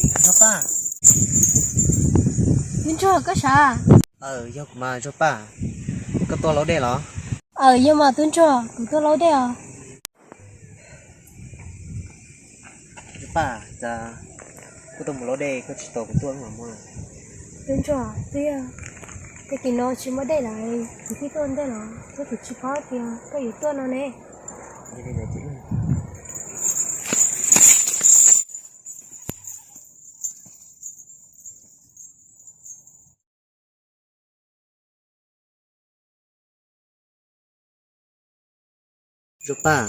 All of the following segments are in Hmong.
Ntsuag Paj. Tub Ntsuag, koj sav? Aw, yog kuv mas Ntsuag Paj. Koj tuaj laub dej los? Aw, yog mas Tub Ntsuag, kuv tuaj laub dej os. Ntsuag Paj, cas koj tuaj mus laub dej koj tsis tos kuv tuaj los mas? Tub Ntsuag, twb yog tag kis no tsis muaj dej lawm, kuv thiaj tuaj ntej los, thiab kuv tsis paub tias koj yuav tuaj no ne. Ntsuag Paj,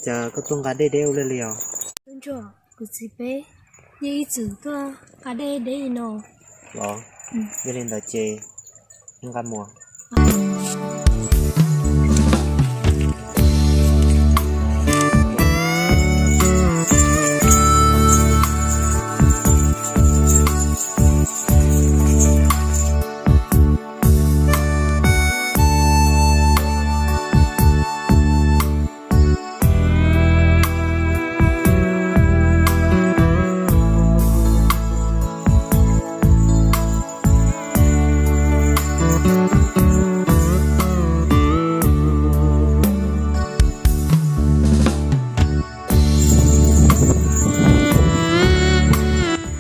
cas koj tuaj nqa dej deb ua luaj li os? Tub Ntsuag, kuv txiv peb yeej ib txwm tuaj nqa dej deb li no los. Yog li ntawd ces nqa mus.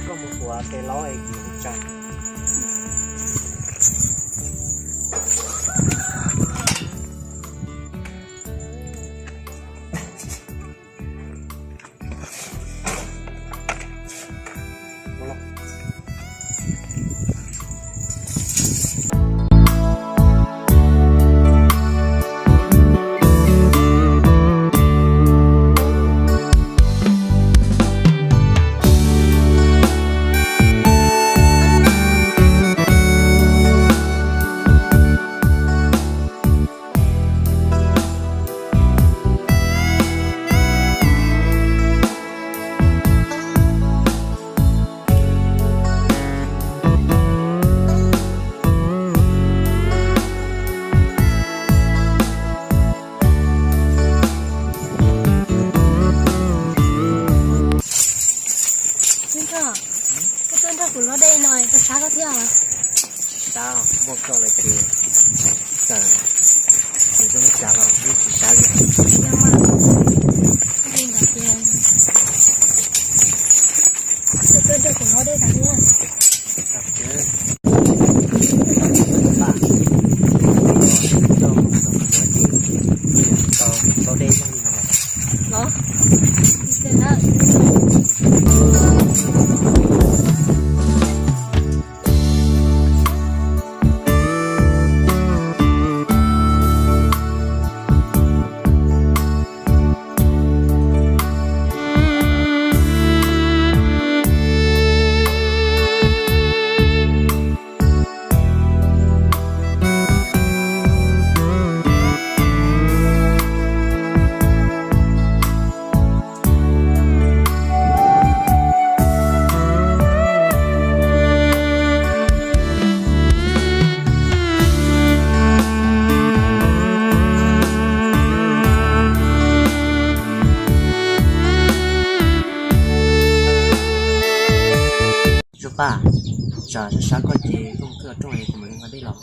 Koj mus tua tes laub es kuv tsa. Tub Ntsuag, koj tuaj nrog kuv laub dej no koj sab koj thiab? Sab, muaj koj lawm ces txawm kuv zoo li cas los yeej tsis sab li. Yog mas, li ntawd ces koj tuaj nrog kuv laub dej tas thiab. Los, Ntsuag Paj, tsam sab sab koj ces koj mus twj los rooj es kuv mam li nqa dej los.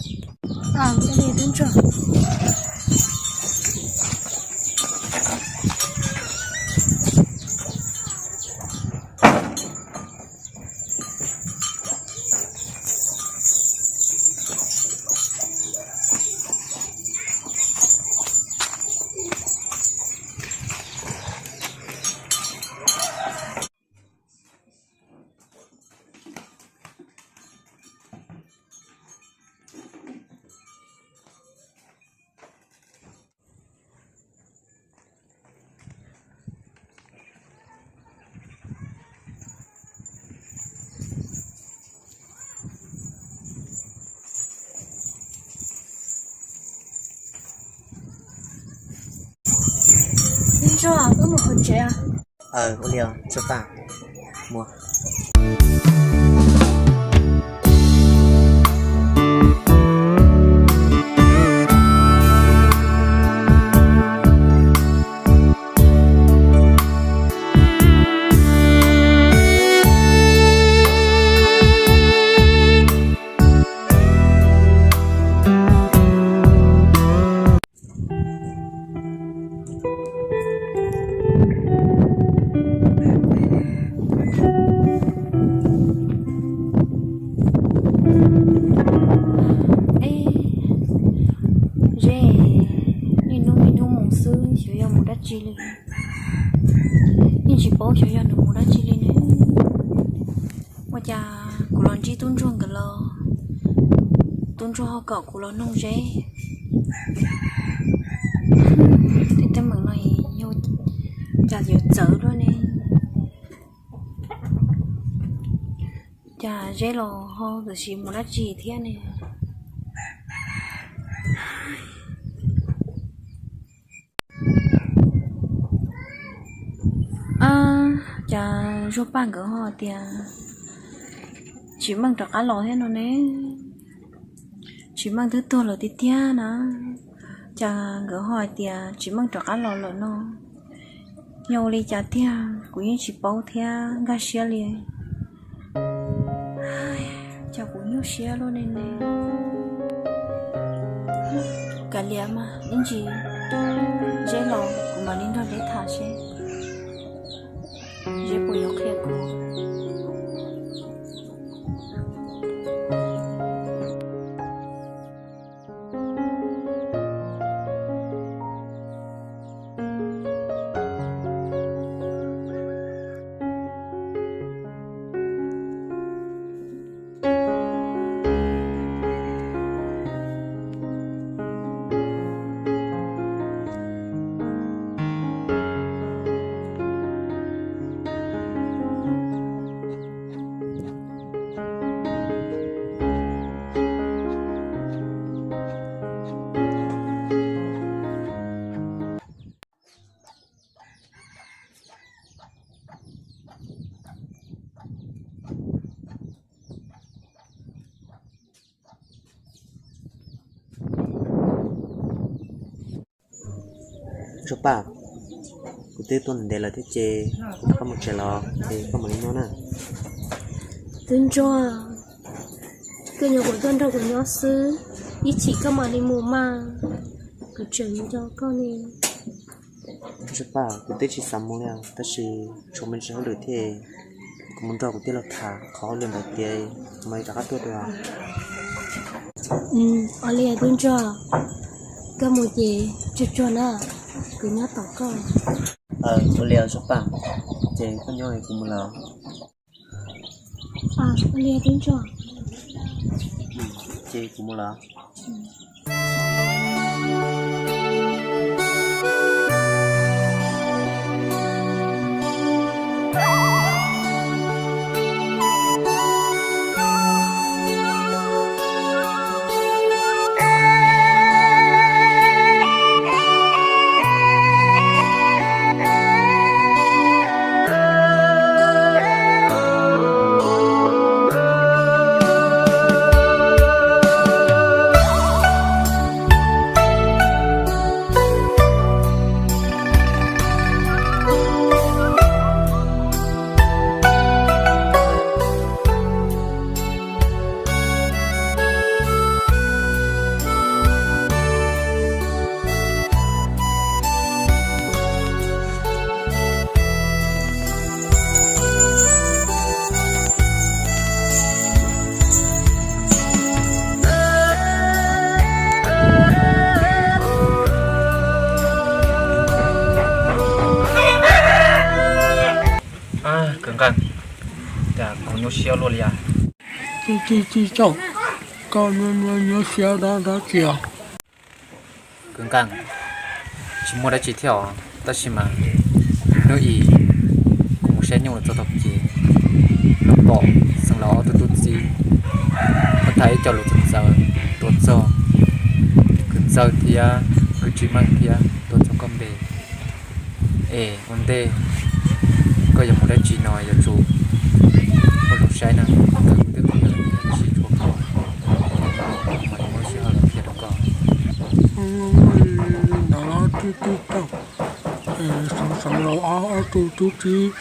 Ntsuag, wb mus hauv tsev. Aw, ua li os Ntsuag Paj, mus. Tub ntsuag nkawd los, tub ntsuag ho kom kuv los noog Zeb. Tej teeb meem no yog cas yuav txawv luaj ne? Cas Zeb los ho txawm sis mus dab tsi thiab ne? Cas Zuag Paj nkawd ho tias Tsis Meej rov qab los thiab no ne? Tsis Meej twb tuag lawm tiag tiag na, cas nkawd ho hais tias Tsis Meej rov qab los lawm no? Yog ua li cas tiag kuv yeej tsis paub thiab nkag siab li. Cas kuv nyuaj siab luaj ne ne. Kav liam mas ib ntsis Zeb los kuv mam li nrog Zeb tham seb Zeb puas yuav qhia kuv. Zuag Paj, kuv twb tuaj ntev lawm thiab ces kuv mam koj mus tsev los ces koj mam li nyob na. Tub ntsuag, koj nyob kuv tuaj nrog kuv nyob xwb, ib chim koj mam li mus mas, kuv tseem nco koj ne. Zuag Paj, kuv twb tsis xav mus li tab sis tshuav me ntsis hauj lwm thiab, kuv mus nrog kuv tij laug tham qhov hauj lwm ntawd tiav kuv mam li rov qab tuaj dua. Ua li tub ntsuag, koj mus ces tsuag tsuag na, kuv nyob tos koj. Ua li Zuag Paj, ces koj nyob kuv mus lawm. Ua li tub ntsuag, ces kuv mus lawm. Kwv Nqeeg, cas kuv nyuaj siab luaj li as? Tsis tsis tsis tsaum, koj nyuaj siab dab dab tsi os? Kwv Nqeeg, tsis muaj dab tsi thiab os, tab sis mas hnub ib kuv mus saib nyuj los txog tom kev, los pom Xeev Laus ob tug tub txib, kuj tham ib co lus txawv txawv tuaj txog kwv Ntxawg thiab kwv Tsis Meej thiab tuaj txog koj npe. Es ua ntej koj yuav mus dab tsi no yuav tsum ua zoo saib na, kuv twb qhia lawm thiab tab sis tshuav koj, kuv mam li muab lub sij hawm los qhia rau koj. Ntawd los tib tib tau, Xeev Laus ob tug tub txib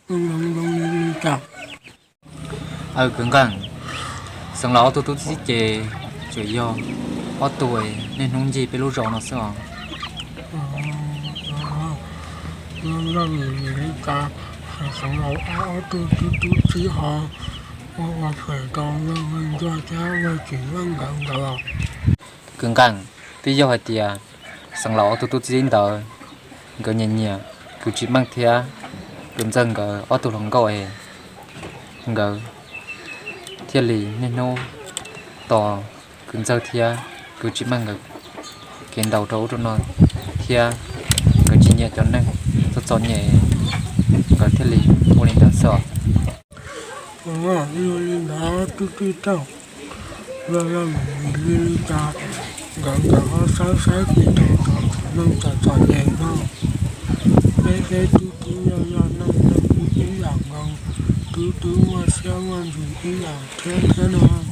zoo li cas? Aws, Kwv Nqeeg, Xeev Laus ob tug tub txib ces tsuas yog ob tug niaj hnub ncig peb lub zos no xwb os. Xeev Laus ob tug tub txib ho ua ua phem rau Ntxawg thiab Tsis Meej nkawd ntawd los? Kwv Nqeeg, twb yog hais tias Xeev Laus ob tug tub txib ntawd nkawd nyiam nyiam kwv Tsis Meej thiab kwv Ntxawg nkawd ob tug hluas nkauj es nkawd thiaj li niaj hnub tos kwv ntxawg thiab kwv tsis meej nkawd kev ntaus rau ub rau no, thiab nkawd tsis nyiam cov neeg txom txom nyem, nkawd thiaj li ua li ntawd xwb. Ua li ntawd twb tij tauj, yog yog vim li cas nkawd nkawd ho saib saib tsis taus cov neeg txom txom nyem no. Peb peb tub tub yog yog neeg neeg tub tub yam nkaus, tub tub muaj siab muaj ntsws ib yam thiab thiab no.